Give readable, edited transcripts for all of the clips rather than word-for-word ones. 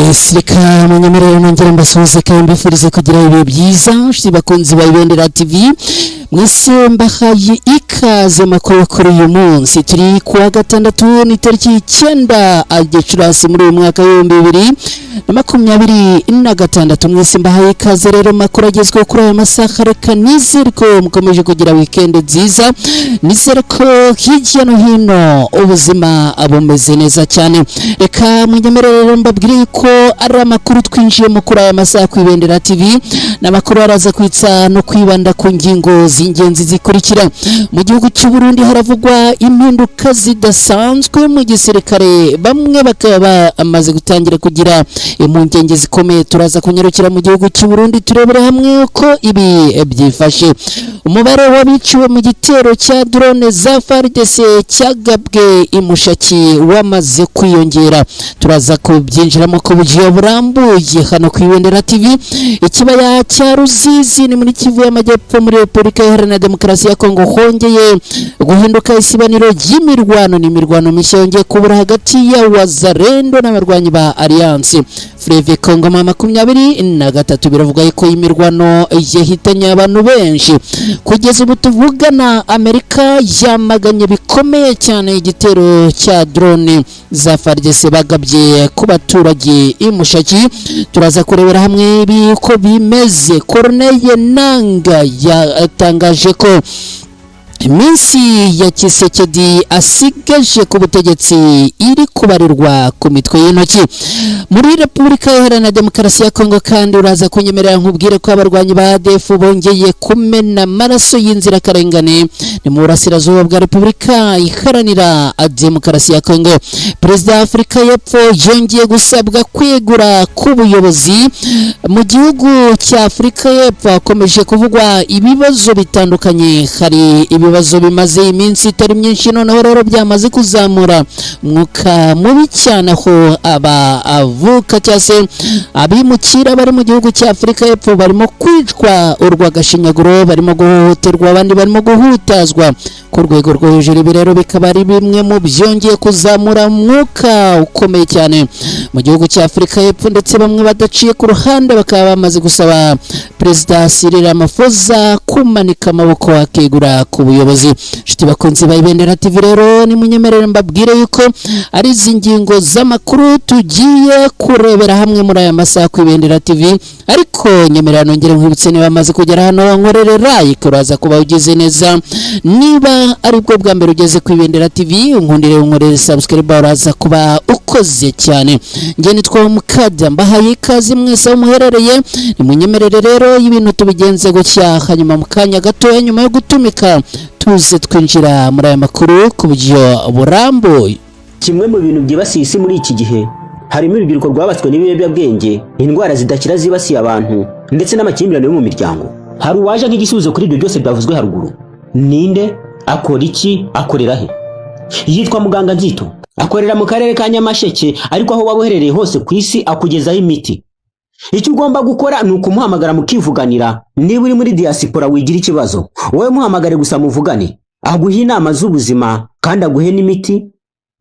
Yes, reka munyemerere nongere mbasuhuze kandi mbifurize kugira ibihe byiza, nshuti bakunzi ba Ibendera TV mwese. Mbahaye ikaze makuru kuri uyu munsi. Turi kuwa gatandatu, ni tariki 9 Gicurasi muri uyu mwaka w'2026. Mwese mbahaye ikaze rero, makuru agezweho kuri aya masaha. Reka nizere ko mukomeje kugira weekend nziza, nizere ko hirya no hino ubuzima bumeze neza cyane. Reka munyemerere rero mbabwire ko ari amakuru twinjiyemo kuri aya masaha ku Ibendera TV. Ni amakuru araza kwitsa no kwibanda ku ngingo z'ingenzi zikurikira: mu gihugu cy'u Burundi haravugwa impinduka zidasanzwe mu gisirikare, bamwe bakaba bamaze gutangira kugira impungenge zikomeye. Turaza kunyarukira mu gihugu cy'u Burundi turebere hamwe uko ibi byifashe. Umubare w'abiciwe mu gitero cya drone za FARDC cyagabwe imushaki wamaze kwiyongera, turaza kubyinjiramo ku buryo burambuye hano ku Ibendera TV. Ikibaya cya Ruzizi ni muri Kivu y'Amajyepfo muri Repubulika Iharanira Demokarasi ya Kongo hongeye guhinduka isibaniro ry'imirwano. Ni imirwano mishya yongeye kubura hagati ya Wazalendo n'abarwanyi ba Alliance Fleuve Congo 23. Biravuga ko imirwano yahitanye abantu benshi. Kugeza ubu tuvugana, Amerika yamaganye bikomeye cyane igitero cya drone za FARDC bagabye ku baturage imushaki. Turaza kurebera hamwe ibi uko bimeze. Corneille Nanga yatangaje ko iminsi ya Tshisekedi asigaje ku butegetsi iri kubarirwa ku mitwe y'intoki. Muri Repubulika Iharanira Demokarasi ya Kongo kandi, uraza kunyemerera nkubwire ko abarwanyi ba ADF bongeye kumena amaraso y'inzirakarengane, ni mu burasirazuba bwa Repubulika Iharanira Demokarasi ya Kongo. Perezida wa Afurika y'Epfo yongeye gusabwa kwegura k'ubuyobozi. Mu gihugu cya Afurika y'Epfo hakomeje kuvugwa ibibazo bitandukanye. Hari ibibazo bimaze iminsi itari myinshi, noneho rero byamaze kuzamura umwuka mubi cyane, aho aba avuka cyangwa se abimukira bari mu gihugu cya Afurika y'Epfo barimo kwicwa urw'agashinyaguro, barimo guhohoterwa, abandi barimo guhutazwa ku rwego rwo hejuru. Ibi rero bikaba ari bimwe mu byongeye kuzamura umwuka ukomeye cyane mu gihugu cya Afurika y'Epfo, ndetse bamwe badaciye ku ruhande bakaba bamaze gusaba Perezida Cyril Ramaphosa kumanika amaboko akegura ku buyobozi. Inshuti bakunzi ba Ibendera TV rero, nimunyemerere mbabwire yuko ari izi ngingo z'amakuru tugiye kurebera hamwe muri aya masaha ku Ibendera TV. Ariko nyemerera nongere nkwibutse, niba amaze kugera hano nkorere like, uraza kuba ugeze neza. Niba aribwo bwa mbere ugeze ku Ibendera TV, unkundire unkorere subscribe, uraza kuba ukoze cyane. Njye nitwa Mukajya, mbahaye ikaze mwese aho muherereye. Nimunyemerere rero ibintu tubigenze gutya, hanyuma mu kanya gatoya nyuma yo gutumika tuze twinjira muri aya makuru ku buryo burambuye. Kimwe mu bintu byibasiye isi muri iki gihe harimo urubyiruko rwabatswe n'ibiyobyabwenge, indwara zidakira zibasiye abantu, ndetse n'amakimbirane yo mu miryango. Hari uwaje nk'igisubizo kuri ibyo byose byavuzwe haruguru. Ninde? Akora iki? Akorera he? Yitwa Muganga Nzito, akorera mu karere ka Nyamasheke, ariko aho waba uherereye hose ku isi akugezaho imiti. Icyo ugomba gukora ni ukumuhamagara mukivuganira. Niba uri muri diaspora, wigira ikibazo, wowe muhamagare gusa muvugane, aguhe inama z'ubuzima kandi aguhe n'imiti.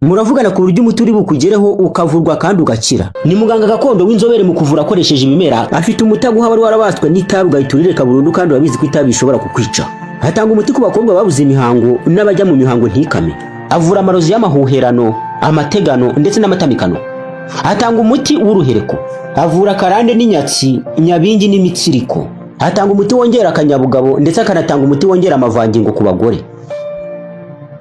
Muravugana ku buryo umuti uri bukugereho, ukavurwa kandi ugakira. Ni muganga gakondo w'inzobere mu kuvura akoresheje ibimera. Afite umuti aguha wari warabaswe n'itabi, ugahita urireka burundu, kandi urabizi ko itabi rishobora kukwica. Atanga umuti ku bakobwa babuze imihango n'abajya mu mihango ntikame. Avura amarozi y'amahuherano, amategano ndetse n'amatamikano. Atanga umuti w'uruhereko. Avura karande n'inyatsi, nyabingi n'imitsiriko. Atanga umuti wongera akanyabugabo, ndetse akanatanga umuti wongera amavangingo ku bagore.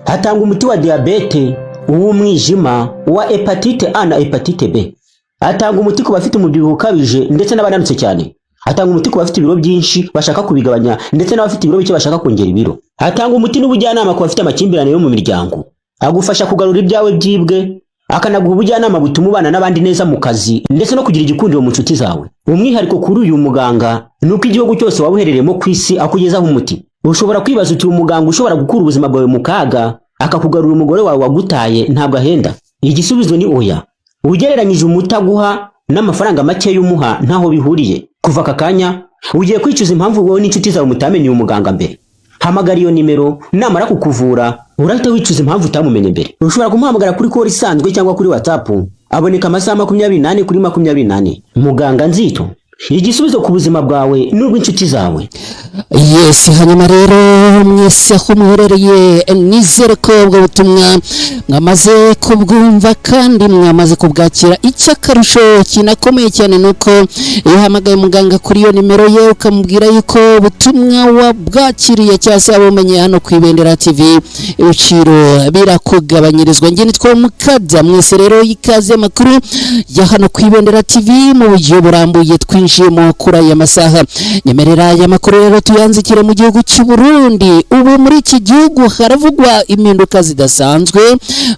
Atanga umuti wa diyabete, uw'umwijima, uwa hépatite A na hépatite B. Atanga umuti ku bafite umubyibuho ukabije ndetse n'abananutse cyane. Atanga umuti ku bafite ibiro byinshi bashaka kubigabanya, ndetse n'abafite ibiro bike bashaka kongera ibiro. Atanga umuti n'ubujyanama ku bafite amakimbirane yo mu miryango. Agufasha kugarura ibyawe byibwe, akanaguha ubujyanama butuma ubana n'abandi neza mu kazi, ndetse no kugira igikundiro mu nshuti zawe. Umwihariko kuri uyu muganga ni uko igihugu cyose waba uherereyemo ku isi akugezaho umuti. Ushobora kwibaza uti: "Umuganga ushobora gukura ubuzima bwawe mu kaga, akakugarura umugore wawe wagutaye, ntabwo ahenda?" Igisubizo ni oya. Ugereranyije umuti aguha n'amafaranga make umuha, ntaho bihuriye. Kuva aka kanya ugiye kwicuza impamvu wowe n'inshuti zawe mutamenye uyu muganga mbere. Hamagara iyo nimero, namara kukuvura urahita wicuza impamvu utamumenye mbere. Ushobora kumuhamagara kuri call isanzwe cyangwa kuri WhatsApp. Aboneka amasaha 24/24. Muganga Nzito, igisubizo ku buzima bwawe n'ubw'inshuti zawe. Yes, hanyuma rero mwese aho muherereye, nizere ko ubwo butumwa mwamaze kubwumva kandi mwamaze kubwakira. Icy'akarusho kinakomeye cyane ni uko iyo uhamagaye muganga kuri iyo nimero ye, ukamubwira yuko ubutumwa wabwakiriye cyangwa se wabumenye hano ku Ibendera TV, ibiciro birakugabanyirizwa. Njye nitwa Mukadya. Mwese rero ikaze amakuru ya hano ku Ibendera TV mu buryo burambuye twinjiyemo kuri aya masaha. Nyemerera aya makuru rero tuyanzikire mu gihugu cy'u Burundi. Ubu muri iki gihugu haravugwa impinduka zidasanzwe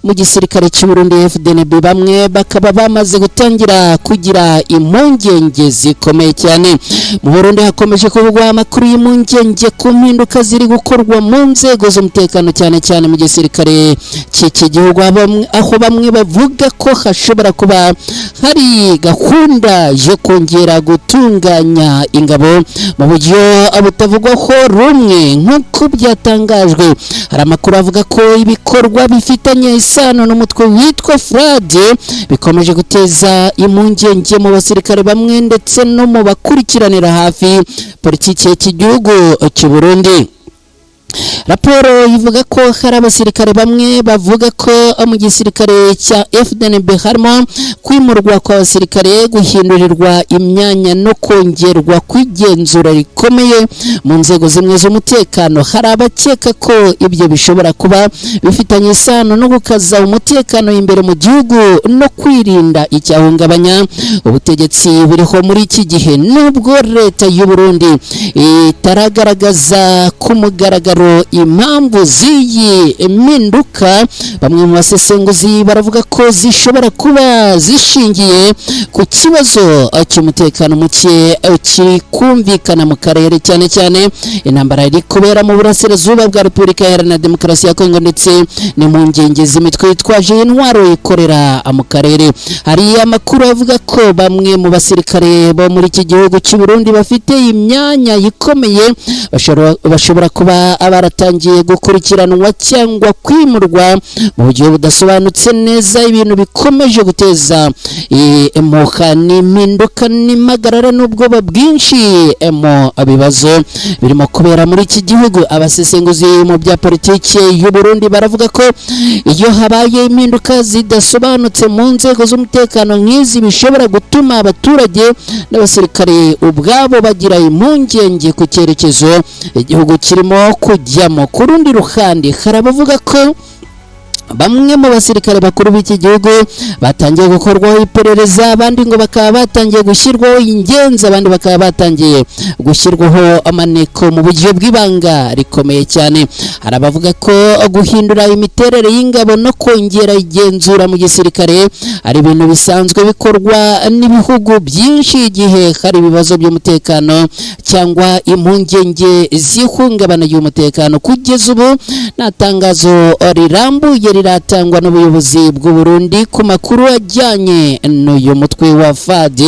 mu gisirikare cy'u Burundi FDNB, bamwe bakaba bamaze gutangira kugira impungenge zikomeye cyane. Mu Burundi hakomeje kuvugwa amakuru y'impungenge ku mpinduka ziri gukorwa mu nzego z'umutekano, cyane cyane mu gisirikare cy'iki gihugu, aho bamwe bavuga ko hashobora kuba hari gahunda yo kongera gutunganya ingabo mu buryo butavugwaho rumwe. Nk'uko byatangajwe, hari amakuru avuga ko ibikorwa bifitanye isano n'umutwe witwa FRADE bikomeje guteza impungenge mu basirikare bamwe ndetse no mu bakurikiranira hafi politiki y'iki gihugu cy'u Burundi. Raporo ivuga ko hari abasirikare bamwe bavuga ko mu gisirikare cya FDNB harimo kwimurwa kw'abasirikare, guhindurirwa imyanya no kongerwa kw'igenzura rikomeye mu nzego zimwe z'umutekano. Hari abakeka ko ibyo bishobora kuba bifitanye isano no gukaza umutekano imbere mu gihugu no kwirinda icyahungabanya ubutegetsi buriho muri iki gihe. Nubwo leta y'u Burundi itaragaragaza ku mugaragaro impamvu z'iyi mpinduka, bamwe mu basesenguzi baravuga ko zishobora kuba zishingiye ku kibazo cy'umutekano muke kiri kumvikana mu karere, cyane cyane intambara iri kubera mu burasirazuba bwa Repubulika Iharanira Demokarasi ya Kongo ndetse n'impungenge z'imitwe yitwaje intwaro ikorera mu karere. Hari amakuru avuga ko bamwe mu basirikare bo muri iki gihugu cy'u Burundi bafite imyanya ikomeye bashobora kuba baratangiye gukurikiranwa cyangwa kwimurwa mu buryo budasobanutse neza, ibintu bikomeje guteza impuha n'impinduka n'impagarara n'ubwoba bwinshi mu bibazo birimo kubera muri iki gihugu. Abasesenguzi mu bya politiki y'u Burundi baravuga ko iyo habaye impinduka zidasobanutse mu nzego z'umutekano nk'izi, bishobora gutuma abaturage n'abasirikare ubwabo bagira impungenge ku cyerekezo igihugu kirimo kujyamo. Ku rundi ruhande, hari abavuga ko bamwe mu basirikare bakuru b'iki gihugu batangiye gukorwaho iperereza, abandi ngo bakaba batangiye gushyirwaho ingenzi, abandi bakaba batangiye gushyirwaho amaneko mu buryo bw'ibanga rikomeye cyane. Hari abavuga ko guhindura imiterere y'ingabo no kongera igenzura mu gisirikare ari ibintu bisanzwe bikorwa n'ibihugu byinshi igihe hari ibibazo by'umutekano cyangwa impungenge z'ihungabana ry'umutekano. Kugeza ubu nta tangazo rirambuye riratangwa n'ubuyobozi bw'u Burundi ku makuru ajyanye n'uyu mutwe wa FAD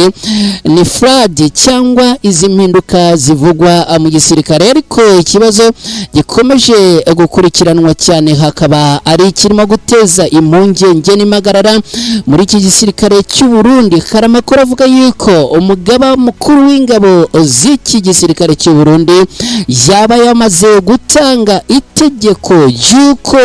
ni FRAD cyangwa izi mpinduka zivugwa mu gisirikare, ariko ikibazo gikomeje gukurikiranwa cyane hakaba ari ikirimo guteza impungenge n'impagarara muri iki gisirikare cy'u Burundi. Hari amakuru avuga yuko umugaba mukuru w'ingabo z'iki gisirikare cy'u Burundi yaba yamaze gutanga itegeko ry'uko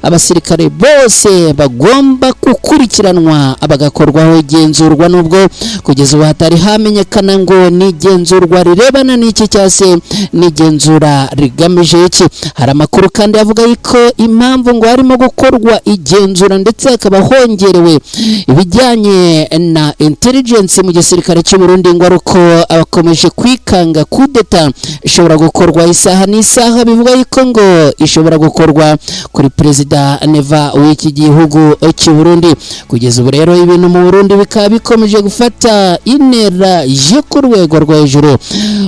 abasirikare bose bagomba gukurikiranwa bagakorwaho igenzurwa, nubwo kugeza ubu hatari hamenyekana ngo ni igenzurwa rirebana n'iki cyangwa se n'igenzura rigamije iki. Hari amakuru kandi avuga yuko impamvu ngo harimo gukorwa igenzura ndetse hakaba hongerewe ibijyanye na intelligence mu gisirikare cy'u Burundi ngo ari uko abakomeje kwikanga kudeta ishobora gukorwa isaha n'isaha, bivuga yuko ngo ishobora gukorwa kuri Perezida Neva. mupaka w'iki gihugu cy'u Burundi. Kugeza ubu rero ibintu mu Burundi bikaba bikomeje gufata intera yo ku rwego rwo hejuru.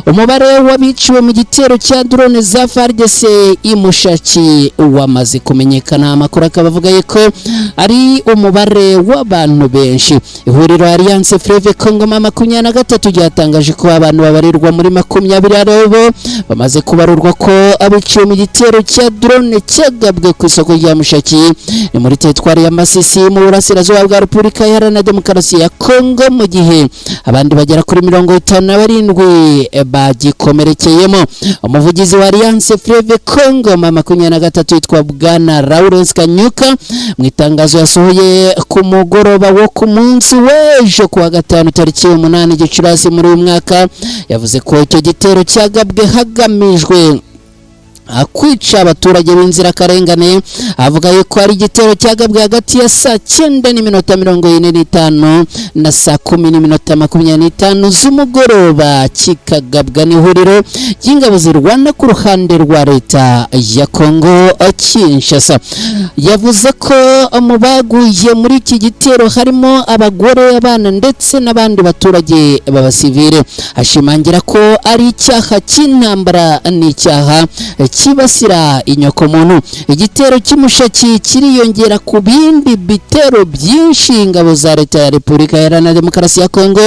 Umubare w'abiciwe mu gitero cya drone za FARDC imushaki wamaze kumenyekana. Amakuru akaba avuga yuko ari umubare w'abantu benshi. Ihuriro Alliance Fleuve Congo 23 ryatangaje ko abantu babarirwa muri 20 aribo bamaze kubarurwa ko abiciwe mu gitero cya drone cyagabwe ku isoko rya Mushaki, ni muri teritwari ya Masisi mu burasirazuba bwa Repubulika Iharanira Demokarasi ya Congo, mu gihe abandi bagera kuri 57 bagikomerekeyemo. Umuvugizi wa Alliance Fleuve Congo 23 yitwa Bwana Lawrence Kanyuka, mu itangazo yasohoye ku mugoroba wo ku munsi w'ejo kuwa gatanu tariki 8 Gicurasi muri uyu mwaka, yavuze ko icyo gitero cyagabwe hagamijwe kwica abaturage b'inzirakarengane. Avuga yuko ari igitero cyagabwe hagati ya saa 9:45 na saa 10:25 z'umugoroba, kikagabwa n'ihuriro ry'ingabo zirwana ku ruhande rwa leta ya Congo Kinshasa. Yavuze ko mu baguye muri iki gitero harimo abagore, abana ndetse n'abandi baturage b'abasivile. Ashimangira ko ari icyaha cy'intambara n'icyaha kibasira inyokomuntu. Igitero cy'Imushaki kiriyongera ku bindi bitero byinshi ingabo za leta ya Repubulika Iharanira Demokarasi ya Kongo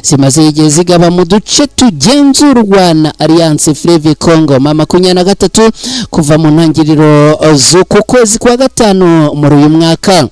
zimaze igihe zigaba mu duce tugenzurwa na Alliance Fleuve Congo 23 kuva mu ntangiriro z'uku kwezi kwa gatanu muri uyu mwaka.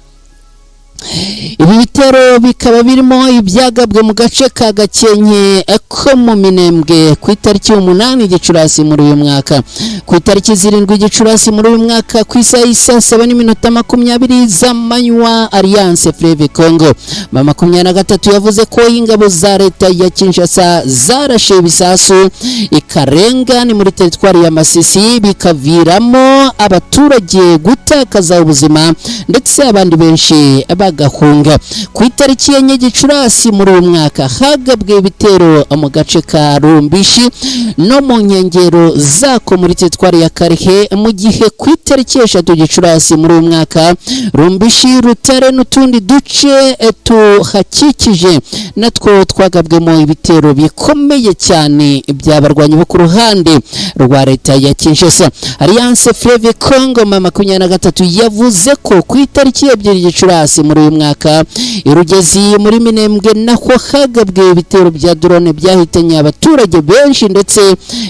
Ibi bitero bikaba birimo ibyagabwe mu gace ka Gakenke ko mu Minembwe ku itariki 8 Gicurasi muri uyu mwaka, ku itariki 7 Gicurasi muri uyu mwaka ku isaha y'i 7:20 z'amanywa. Alliance Fleuve Congo 23 yavuze ko ingabo za leta ya Kinshasa zarashe ibisasu ikarenga ni muri teritwari ya Masisi, bikaviramo abaturage gutakaza ubuzima ndetse abandi benshi bagahunga. Ku itariki ya 4 Gicurasi muri uyu mwaka hagabwe ibitero mu gace ka Rumbishi no mu nkengero zako muri teritwari ya Karehe, mu gihe ku itariki 3 Gicurasi muri uyu mwaka Rumbishi, Rutare n'utundi duce tuhakikije natwo twagabwemo ibitero bikomeye cyane by'abarwanyi bo ku ruhande rwa leta ya Kinshasa. Alliance Fleuve Congo 23 yavuze ko ku itariki 2 Gicurasi muri uyu mwaka irugezi muri Minembwe naho hagabwe ibitero bya drone byahitanye abaturage benshi ndetse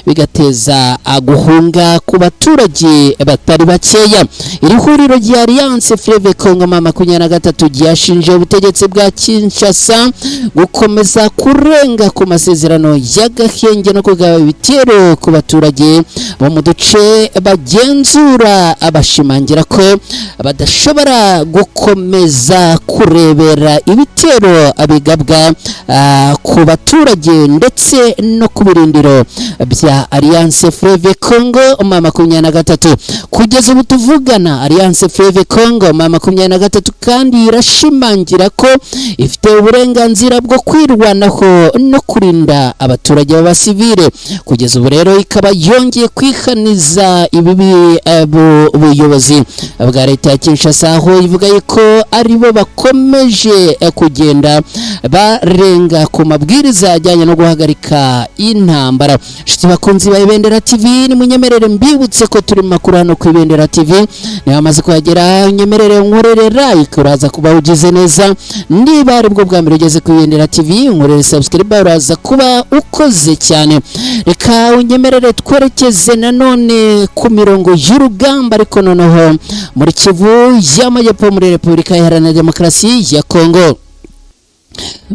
bigateza guhunga ku baturage batari bakeya. Iri huriro rya Alliance Fleuve Congo 23 ryashinje ubutegetsi bwa Kinshasa gukomeza kurenga ku masezerano y'agahenge no kugaba ibitero ku baturage bo mu duce bagenzura, abashimangira ko badashobora gukomeza kurebera ibitero bigabwa ku baturage ndetse no ku birindiro bya Alliance Fleuve Congo 23. Kugeza ubu tuvugana, Alliance Fleuve Congo 23 kandi irashimangira ko ifite uburenganzira bwo kwirwanaho no kurinda abaturage b'abasivile. Kugeza ubu rero ikaba yongeye kwihaniza ibibi buyobozi bwa leta ya Kinshasa, aho ivuga yuko aribo bakomeje kugenda barenga ku mabwiriza ajyanye no guhagarika intambara. Inshuti bakunzi ba Ibendera TV, nimunyemerere mbibutse ko turi mu makuru hano ku Ibendera TV. Niba amaze kuhagera unyemerere unkorere like, uraza kuba ugize neza. Niba aribwo bwa mbere ugeze ku Ibendera TV, unkorere subscribe, uraza kuba ukoze cyane. Reka unyemerere twerekeze nanone ku mirongo y'urugamba, ariko noneho muri Kivu y'Amajyepfo muri Repubulika Iharanira Demokarasi ya Kongo,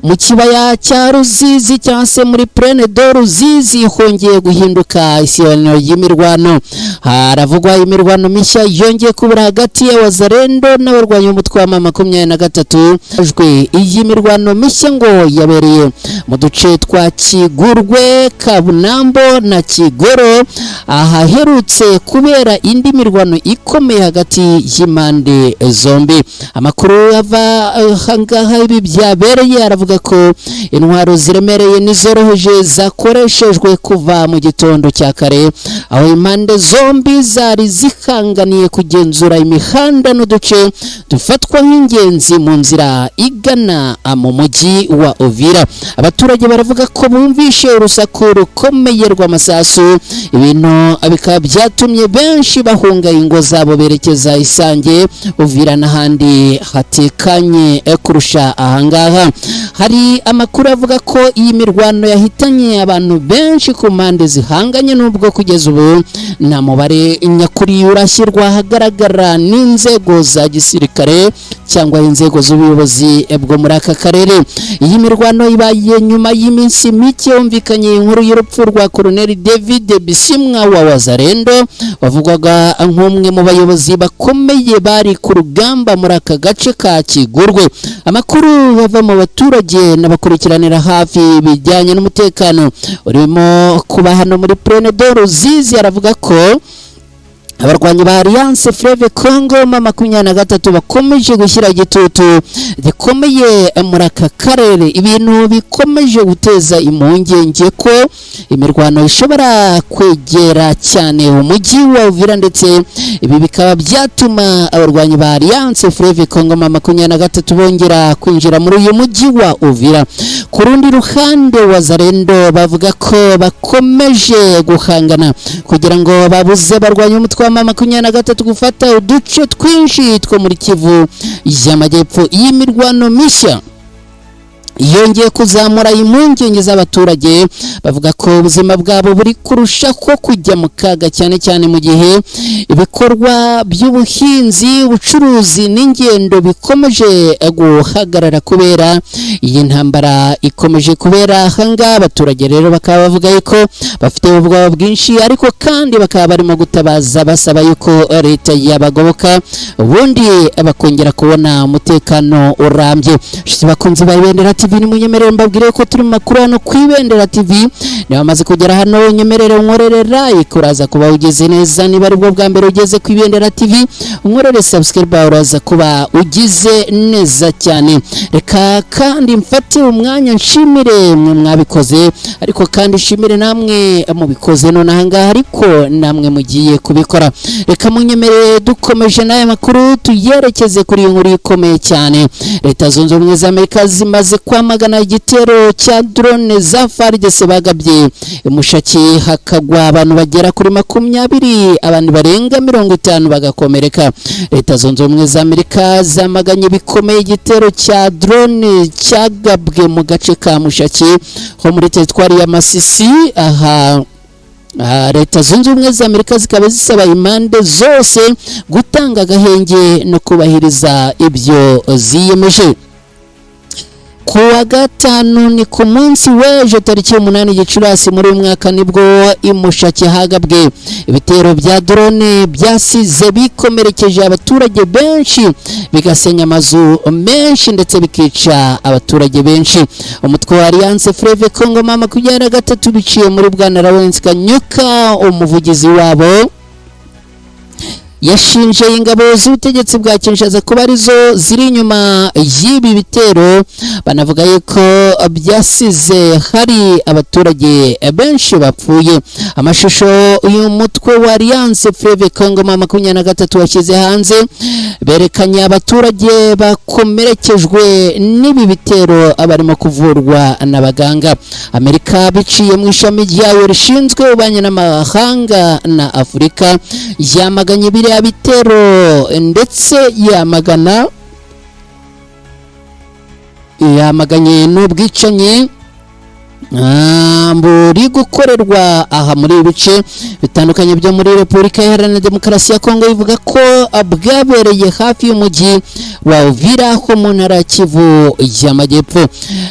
mu kibaya cya Ruzizi cyangwa se muri Plaine de Ruzizi hongeye guhinduka isibano y'imirwano. Haravugwa imirwano mishya yongeye kubura hagati ya Wazalendo n'abarwanyi b'umutwe wa 23. Jwe iyi mirwano mishya ngo yabereye mu duce twa Kigurwe, Kabunambo na Kigoro, ahaherutse kubera indi mirwano ikomeye hagati y'impande zombi. Amakuru ava ahangaha ibi byabereye akomeye aravuga ko intwaro ziremereye n'izoroheje zakoreshejwe kuva mu gitondo cya kare, aho impande zombi zari zihanganiye kugenzura imihanda n'uduce dufatwa nk'ingenzi mu nzira igana mu mujyi wa Uvira. Abaturage baravuga ko bumvishe urusaku rukomeye rw'amasasu, ibintu bikaba byatumye benshi bahunga ingo zabo berekeza Isange, Uvira n'ahandi hatekanye kurusha ahangaha. Hari amakuru avuga ko iyi mirwano yahitanye abantu benshi ku mpande zihanganye, nubwo kugeza ubu nta mubare nyakuri urashyirwa ahagaragara n'inzego za gisirikare cyangwa inzego z'ubuyobozi bwo muri aka karere. Iyi mirwano ibaye nyuma y'iminsi mike yumvikanye inkuru y'urupfu rwa Colonel David Bisimwa wa Wazalendo, wavugwaga nk'umwe mu bayobozi bakomeye bari ku rugamba muri aka gace ka Kigurwe. Amakuru bava mu baturage n'abakurikiranira hafi ibijyanye n'umutekano urimo kuba hano muri Plaine de Ruzizi aravuga ko abarwanyi ba Alliance Fleuve Congo M23 bakomeje gushyira igitutu gikomeye muri aka karere, ibintu bikomeje guteza impungenge ko imirwano ishobora kwegera cyane umujyi wa Uvira, ndetse ibi bikaba byatuma abarwanyi ba Alliance Fleuve Congo M23 bongera kwinjira muri uyu mujyi wa Uvira. Ku rundi ruhande, Wazalendo bavuga ko bakomeje guhangana kugira ngo babuze abarwanyi umutwe wa M23 gufata uduce twinshi two muri Kivu y'Amajyepfo. Iyi mirwano mishya yongeye kuzamura impungenge z'abaturage, bavuga ko ubuzima bwabo buri kurushaho kujya mu kaga, cyane cyane mu gihe ibikorwa by'ubuhinzi, ubucuruzi n'ingendo bikomeje guhagarara kubera iyi ntambara ikomeje kubera ahangaha. Abaturage rero bakaba bavuga yuko bafite ubwoba bwinshi, ariko kandi bakaba barimo gutabaza basaba yuko leta yabagoboka, ubundi bakongera kubona umutekano urambye. Inshuti bakunzi ba Ibendera TV, nimunyemerere mbabwire ko turi mu makuru hano ku Ibendera TV. Niba wamaze kugera hano, unyemerere unkorere like, uraza kuba ugeze neza. Niba aribwo bwa mbere ugeze ku Ibendera TV, unkorere subscribe, uraza kuba ugize neza cyane. Reka kandi mfate umwanya nshimire mwe mwabikoze, ariko kandi nshimire namwe mubikoze none ahangaha, ariko namwe mugiye kubikora. Reka munyemerere dukomeje n'aya makuru tuyerekeze kuri iyi nkuru ikomeye cyane. Leta Zunze Ubumwe za Amerika zimaze kwamagana igitero cya drone za FARDC bagabye Mushaki, hakagwa abantu bagera kuri 20, abantu barenga 50 bagakomereka. Leta Zunze Ubumwe za Amerika zamaganye bikomeye igitero cya drone cyagabwe mu gace ka Mushaki ho muri teritwari ya Masisi. Aha Leta Zunze Ubumwe za Amerika zikaba zisaba impande zose gutanga agahenge no kubahiriza ibyo ziyemeje. Ku wa gatanu, ni ku munsi w'ejo, tariki 8 Gicurasi muri uyu mwaka, nibwo imushaki hagabwe ibitero bya drone byasize bikomerekeje abaturage benshi, bigasenya amazu menshi ndetse bikica abaturage benshi. Umutwe wa Alliance Fleuve Congo M23, biciye muri bwana Lawrence Kanyuka, umuvugizi wabo, yashinje ingabo z'ubutegetsi bwa Kinshasa kuba arizo ziri inyuma y'ibi bitero, banavuga yuko byasize hari abaturage benshi bapfuye. Amashusho uyu mutwe wa Alliance Fleuve Congo M23 washyize hanze berekanye abaturage bakomerekejwe n'ibi bitero barimo kuvurwa n'abaganga. Amerika, biciye mu ishami ryayo rishinzwe ububanyi n'amahanga na Afurika, yamaganye biriya bitero ndetse yamaganye n'ubwicanyi buri gukorerwa aha muri ibi bice bitandukanye byo muri Repubulika Iharanira Demokarasi ya Kongo, ivuga ko bwabereye hafi y'umujyi wa Uvira ho mu ntara ya Kivu y'Amajyepfo.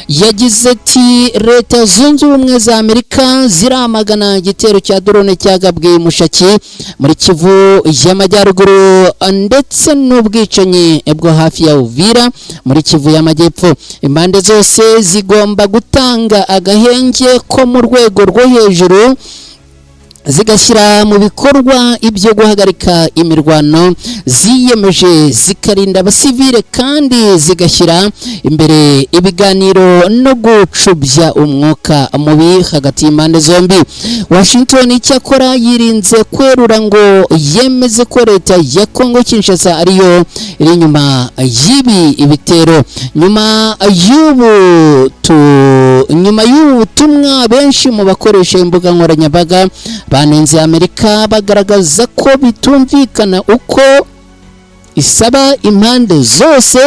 Yagize ati: "Leta Zunze Ubumwe za Amerika ziramagana igitero cya drone cyagabwe Mushaki muri Kivu y'Amajyaruguru ndetse n'ubwicanyi bwo hafi ya Uvira muri Kivu y'Amajyepfo. Impande zose zigomba gutanga agahenge ko mu rwego rwo hejuru Zigashyira mu bikorwa ibyo guhagarika imirwano ziyemeje, zikarinda abasivile, kandi zigashyira imbere ibiganiro no gucubya umwuka mubi hagati y'impande zombi. Washington icyakora yirinze kwerura ngo yemeze ko leta ya Congo Kinshasa ariyo iri inyuma y'ibi ibitero. Nyuma y'ubu butumwa, benshi mu bakoresha imbuga nkoranyambaga banenze Amerika, bagaragaza ko bitumvikana uko isaba impande zose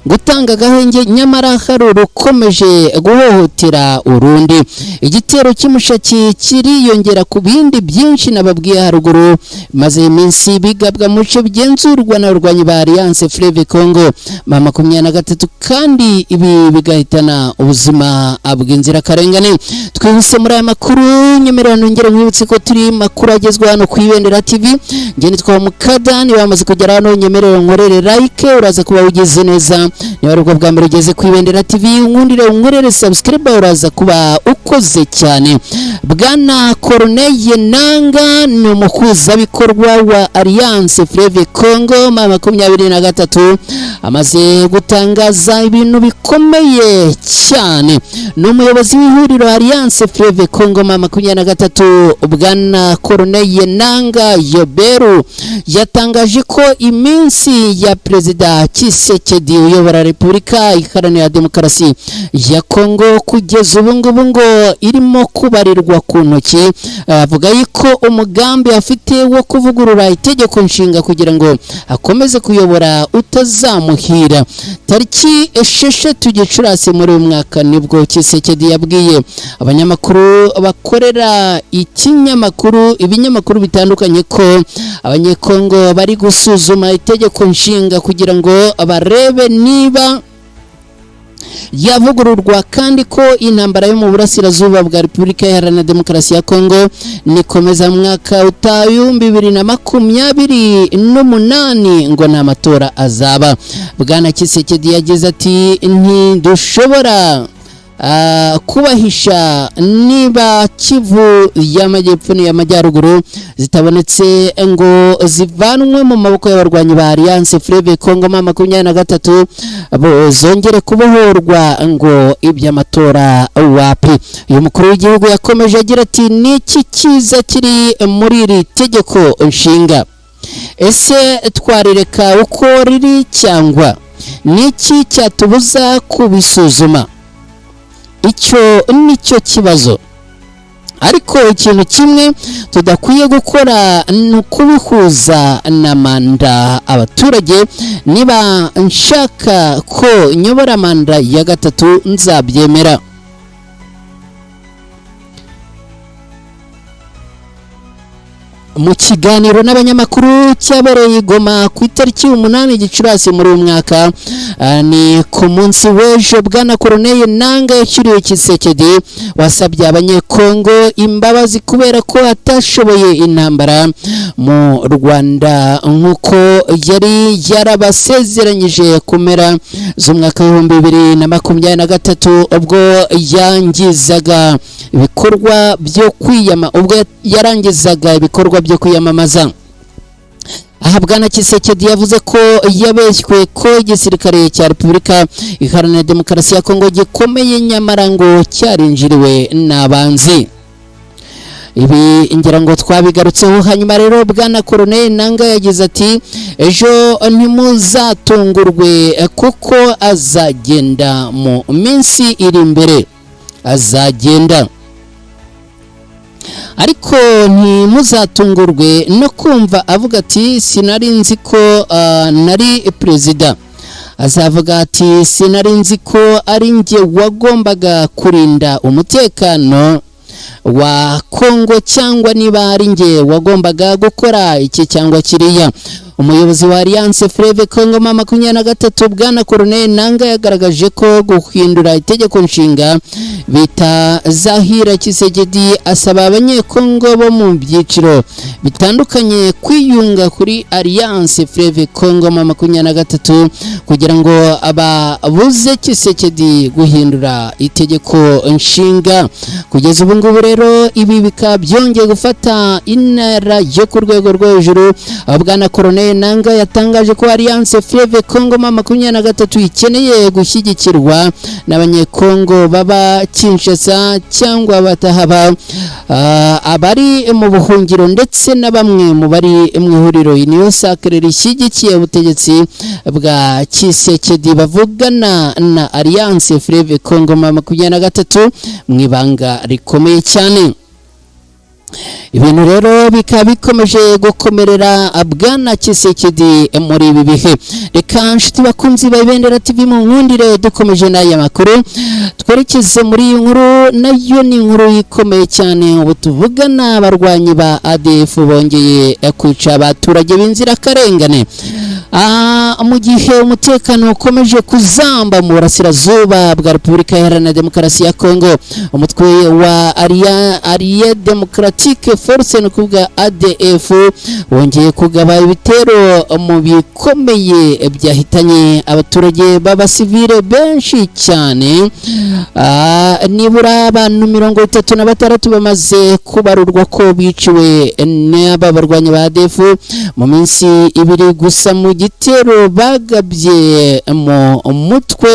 gutanga agahenge, nyamara hari urukomeje guhohotera urundi. Igitero cy'Imushaki kiriyongera ku bindi byinshi nababwiye haruguru maze iminsi bigabwa mu bice bigenzurwa n'abarwanyi ba Alliance Fleuve Congo M23, kandi ibi bigahitana ubuzima bw'inzirakarengane. Twihuse muri aya makuru, nyemerera nongere nkwibutse ko turi makuru agezweho hano ku Ibendera TV. Njye nitwa Mukada. Niba wamaze kugera hano, nyemerera nkorere like, uraza kuba ugeze neza. Niba ari ubwo bwa mbere ugeze ku Ibendera TV, nkundire unkorere subscribe, uraza kuba ukoze cyane. Bwana Corneille Nanga ni umuhuzabikorwa wa Alliance Fleuve Congo M23, amaze gutangaza ibintu bikomeye cyane. Ni umuyobozi w'ihuriro Alliance Fleuve Congo M23, Bwana Corneille Nanga Yoberu, yatangaje ko iminsi ya Perezida Tshisekedi uyobora Repubulika Iharanira Demokarasi ya Congo kugeza ubu ngubu ngo irimo kubarirwa ku ntoki. Avuga yuko umugambi afite wo kuvugurura itegeko nshinga kugira ngo akomeze kuyobora utazamuhira. Tariki 6 Gicurasi muri uyu mwaka nibwo Tshisekedi yabwiye abanyamakuru bakorera ikinyamakuru, ibinyamakuru bitandukanye, ko Abanyekongo bari gusuzuma itegeko nshinga kugira ngo barebe niba yavugururwa, kandi ko intambara yo mu burasirazuba bwa Repubulika Iharanira Demokarasi ya Kongo nikomeza mu mwaka utaha 2028 ngo nta matora azaba. Bwana Tshisekedi yagize ati: "Ntidushobora kubahisha, niba Kivu y'Amajyepfo n'iy'Amajyaruguru zitabonetse ngo zivanwe mu maboko y'abarwanyi ba Alliance Fleuve Congo M23, bo zongere kubohorwa, ngo iby'amatora wapi." Uyu mukuru w'igihugu yakomeje agira ati: "Niki cyiza kiri muri iri tegeko nshinga? Ese twarireka uko riri, cyangwa niki cyatubuza kubisuzuma? Icyo nicyo kibazo. Ariko ikintu kimwe tudakwiye gukora ni ukubihuza na manda. Abaturage, niba nshaka ko nyobora manda ya gatatu, nzabyemera." Mu kiganiro n'abanyamakuru cyabereye i Goma ku itariki 8 Gicurasi muri uyu mwaka, ni ku munsi w'ejo, Bwana Corneille Nanga yashyiriwe Tshisekedi wasabye Abanyekongo imbabazi kubera ko atashoboye intambara mu Rwanda nk'uko yari yarabasezeranyije ku mpera z'umwaka w'2023, ubwo yarangizaga ibikorwa byo kwiyamamaza. Aha Bwana Tshisekedi yavuze ko yabeshywe ko igisirikare cya Repubulika Iharanira Demokarasi ya Kongo gikomeye, nyamara ngo cyarinjiriwe n'abanzi. Ibi ngira ngo twabigarutseho. Hanyuma rero Bwana Corneille Nanga yagize ati: "Ejo ntimuzatungurwe, kuko azagenda mu minsi iri imbere, azagenda. Ariko ntimuzatungurwe no kumva avuga ati 'Sinari nzi ko nari perezida.' Azavuga ati 'Sinari nzi ko ari njye wagombaga kurinda umutekano wa Kongo, cyangwa niba ari njye wagombaga gukora iki cyangwa kiriya.'" Umuyobozi wa Alliance Fleuve Congo M23, bwana Corneille Nanga, yagaragaje ko guhindura itegeko nshinga bitazahira Tshisekedi, asaba Abanyekongo bo mu byiciro bitandukanye kwiyunga kuri Alliance Fleuve Congo M23 kugira ngo ababuze Tshisekedi guhindura itegeko nshinga. Kugeza ubu ngubu rero, ibi bikaba byongeye gufata intera yo ku rwego rwo hejuru, aho bwana Corneille Nanga yatangaje ko Alliance Fleuve Congo M23 ikeneye gushyigikirwa n'Abanyekongo baba Kinshasa cyangwa batahaba, abari mu buhungiro, ndetse na bamwe mu bari mu ihuriro Union Sacrée rishyigikiye ubutegetsi bwa Tshisekedi, bavugana na Alliance Fleuve Congo M23 mu ibanga rikomeye cyane. Ibintu rero bikaba bikomeje gukomerera bwana Tshisekedi muri ibi bihe. Reka, nshuti bakunzi ba Ibendera TV, mu nkundire dukomeje n'aya makuru, twerekeze muri iyi nkuru. Nayo ni inkuru ikomeye cyane. Ubu tuvugana, abarwanyi ba ADF bongeye kwica abaturage b'inzirakarengane. Mu gihe umutekano ukomeje kuzamba mu burasirazuba bwa Repubulika Iharanira Demokarasi ya Kongo, umutwe wa Allied Democratic Force, ni ukuvuga ADF, wongeye kugaba ibitero mu bikomeye byahitanye abaturage b'abasivile benshi cyane. Nibura abantu 36 bamaze kubarurwa ko biciwe n'aba barwanyi ba ADF mu minsi 2 gusa, mu gitero bagabye mu mutwe,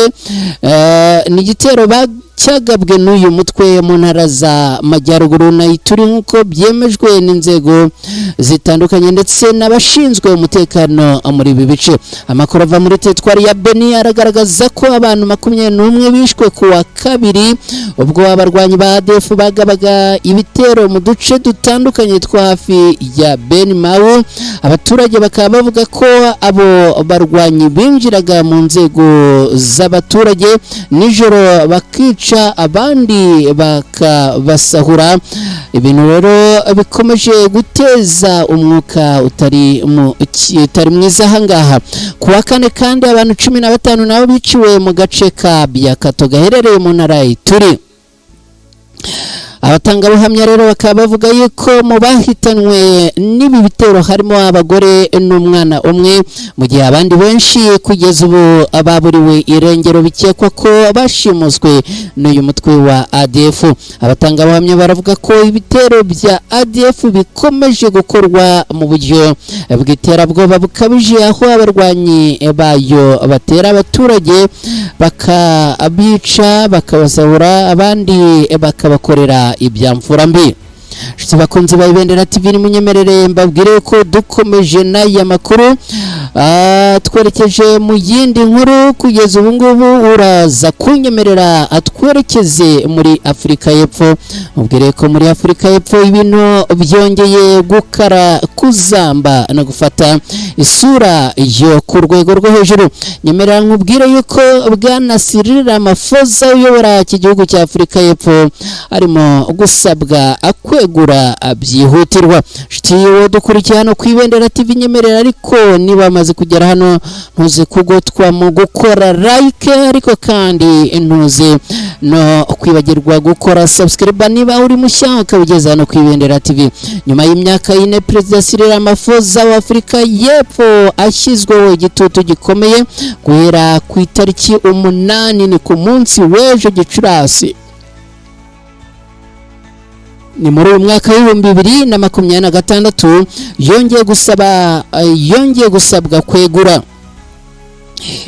ni igitero cyagabwe n'uyu mutwe mu ntara za Majyaruguru na Ituri, nk'uko byemejwe n'inzego zitandukanye ndetse n'abashinzwe umutekano muri ibi bice. Amakuru ava muri teritwari ya Beni aragaragaza ko abantu 21 bishwe ku wa kabiri, ubwo abarwanyi ba ADF bagabaga ibitero mu duce dutandukanye two hafi ya Beni Mawu. Abaturage bakaba bavuga ko abo barwanyi binjiraga mu nzego z'abaturage nijoro, bakica abandi, bakabasahura. Ibintu rero bikomeje guteza umwuka utari mwiza ahangaha. Ku wa kane kandi, abantu 15 nabo biciwe mu gace ka Biakato gaherereye mu ntara ya Ituri. Abatangabuhamya rero bakaba bavuga yuko mu bahitanwe n'ibi bitero harimo abagore n'umwana umwe, mu gihe abandi benshi kugeza ubu baburiwe irengero, bikekwa ko bashimuswe n'uyu mutwe wa ADF. Abatangabuhamya baravuga ko ibitero bya ADF bikomeje gukorwa mu buryo bw'iterabwoba bukabije, aho abarwanyi bayo batera abaturage bakabica, bakabasahura, abandi bakabakorera ibyamfura mbi. Nshuti bakunzi ba Ibendera TV, nimunyemerere mbabwire ko dukomeje n'aya makuru, twerekeje mu yindi nkuru. Kugeza ubu ngubu uraza kunyemerera atwerekeze muri Afurika y'Epfo, mubwire ko muri Afurika y'Epfo ibintu byongeye gukara, kuzamba no gufata isura yo ku rwego rwo hejuru. Nyemerera nkubwire yuko bwana Cyril Ramaphosa uyobora iki gihugu cya Afurika y'Epfo arimo gusabwa kwegura byihutirwa. Nshuti wowe dukurikiye hano ku Ibendera TV, nyemerera ariko niba amaze kugera hano, ntuze kugotwa mu gukora like, ariko kandi ntuze no kwibagirwa gukora subscribe niba uri mushya ukaba ugeze hano ku Ibendera TV. Nyuma y'imyaka 4 Perezida Cyril Ramaphosa wa Afurika y'Epfo ashyizweho igitutu gikomeye, guhera ku itariki 8, ni ku munsi w'ejo Gicurasi, ni muri uyu mwaka w'2026, yongeye gusabwa kwegura.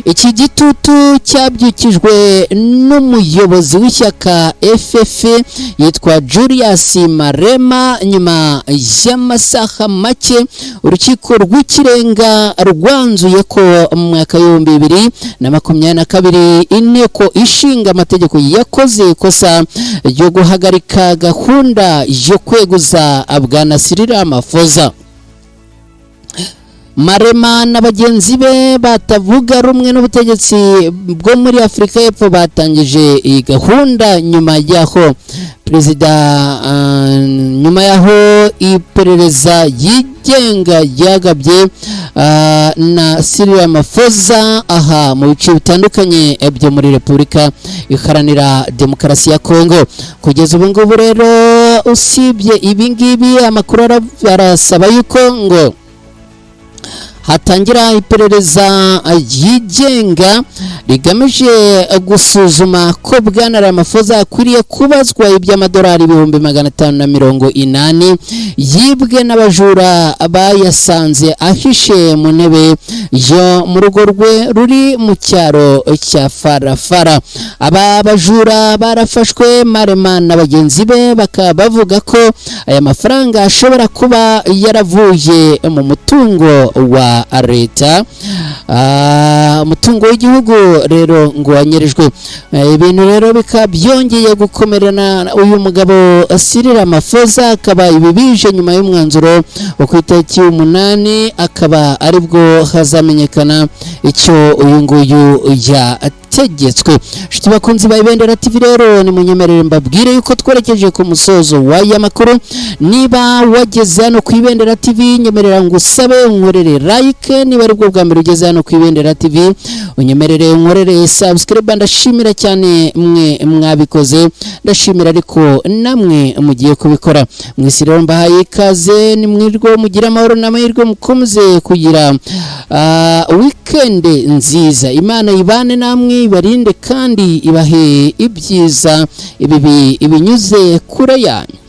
Iki gitutu cyabyukijwe n'umuyobozi w'ishyaka EFF yitwa Julius Malema, nyuma y'amasaha make Urukiko rw'Ikirenga rwanzuye ko mu mwaka w'2022 Inteko Ishinga Amategeko yakoze ikosa ryo guhagarika gahunda yo kweguza bwana Cyril Ramaphosa. Malema na bagenzi be batavuga rumwe n'ubutegetsi bwo muri Afurika y'Epfo batangije iyi gahunda nyuma y'aho perezida, nyuma y'aho iperereza yigenga ryagabye na Cyril Ramaphosa aha mu bice bitandukanye byo muri Repubulika Iharanira Demokarasi ya Kongo. Kugeza ubu ngubu rero, usibye ibi ngibi, amakuru arasaba yuko ngo hatangira iperereza ryigenga rigamije gusuzuma ko Bwana Ramaphosa akwiriye kubazwa iby'amadolari 580,000 yibwe n'abajura bayasanze ahishe mu ntebe yo mu rugo rwe ruri mu cyaro cya Farafara. Aba bajura barafashwe. Malema na bagenzi be bakaba bavuga ko aya mafaranga ashobora kuba yaravuye mu mutungo wa leta. Umutungo w'igihugu rero ngo wanyerejwe. Ibintu rero bikaba byongeye gukomerana uyu mugabo Cyril Ramaphosa, akaba ibi bije nyuma y'umwanzuro wo ku itariki 8, akaba aribwo hazamenyekana icyo uyu nguyu yategetswe. Inshuti bakunzi ba Ibendera TV rero, nimunyemerere mbabwire yuko twerekeje ku musozo w'aya makuru. Niba wageze hano ku Ibendera TV, nyemerera ngo usabe unkorere like. Niba aribwo bwa mbere ugeze hano ku Ibendera TV, unyemerere unkorere subscribe. Ndashimira cyane mwe mwabikoze, ndashimira ariko namwe mugiye kubikora. Mwisi rero mbahaye ikaze, ni mwirwo mugire amahoro n'amahirwe, mukomeze kugira weekend nziza. Imana ibane namwe, ibarinde kandi ibahe ibyiza, ibibi ibinyuze kure yanyu.